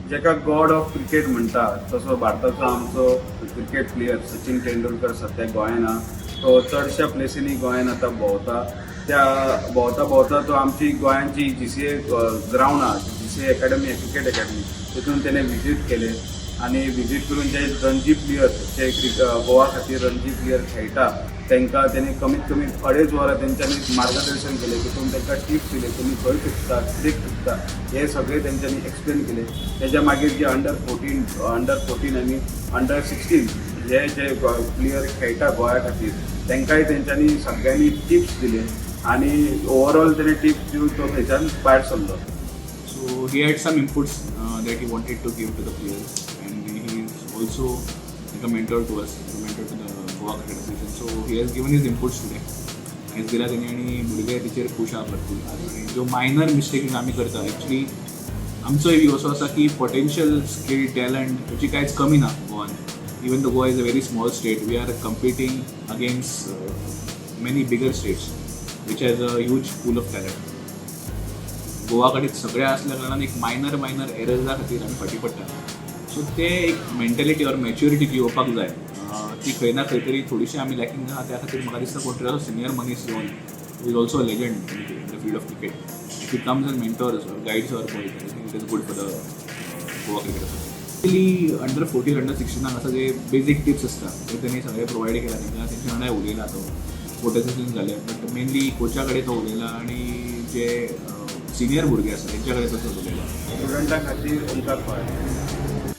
जेका गॉड of cricket म्हणटा तसो भारताचो आमचो क्रिकेट प्लेयर सचिन तेंडुलकर सद्या गोंयान आहा. तो चडश्या प्लेसींनी गोंयान आतां भोंवता. त्या भोंवता भोंवता तो आमची गोंयांची जीसीए ग्रावंड आहा, जीसीए एकेडमी, क्रिकेट एकेडमी, तितून तेणे विजीट केले आनी विजीट करून जे रणजी प्लेयर्स जे गोवा खातीर रणजी प्लेयर खेळटा, तांकां तेणी कमीत कमी अडेच वरां तेंच्यांनी मार्गदर्शन केलें. तितून तांकां टिप्स दिले, तुमी खंय चुकता, कितें चुकता, हे सगळें तेंच्यांनी एक्सप्लेन केलें. तेज्या मागीर जे अंडर 14, अंडर 14 आनी अंडर 16 हे जे प्लेयर खेळटा गोंया खातीर, तांकांय तेंच्यांनी सगळ्यांनी टिप्स दिले आनी ओवरऑल तेणे टिप्स दिवन तो थंयच्यान भायर सरलो. So he had some inputs that he wanted to give to the players, and he is also like a mentor to us, a mentor to the Goa Cricket Association. So he has given his inputs today. आयज दिला तेणी आनी भुरगे तेचेर खूश आहा भरपूर. आनी ज्यो मायनर मिस्टेक आमी करता, एक्चुली आमचो व्यू असो आसा की पोटेन्शियल, स्कील, टॅलंट हेची कांयच कमी ना गोवान. Even though Goa is a very small state, we are competing against many bigger states which has a huge pool of talent. Goa कडेन सगळें आसल्या कारणान एक मायनर मायनर एरर्सा खातीर आमी फाटीं पडटा. सो ते एक मेंटेलिटी ऑर मॅच्युरिटी जी येवपाक जाय, ती खंय ना खंय तरी थोडीशी आमी लॅकिंग आहा. त्या खातीर म्हाका दिसता कोण तरी असो सिनियर मनीस येवन, is also a legend in the field of cricket, if he comes and mentors or guides our boys, I think it is good for the Goa Cricket Association. Actually under 14, under 16 आसा जे basic tips आसता, ते तेणी सगळे provide केला तांकां. तेंच्या वांगडा उलयला तो, फोटो सेशन जाले, बट मेनली कोचा कडेन तो उलयला आनी जे सिनियर भुरगे आसा तेंच्या कडेन तसोच उलयला. स्टुडंटा खातीर ओंकार फळारी.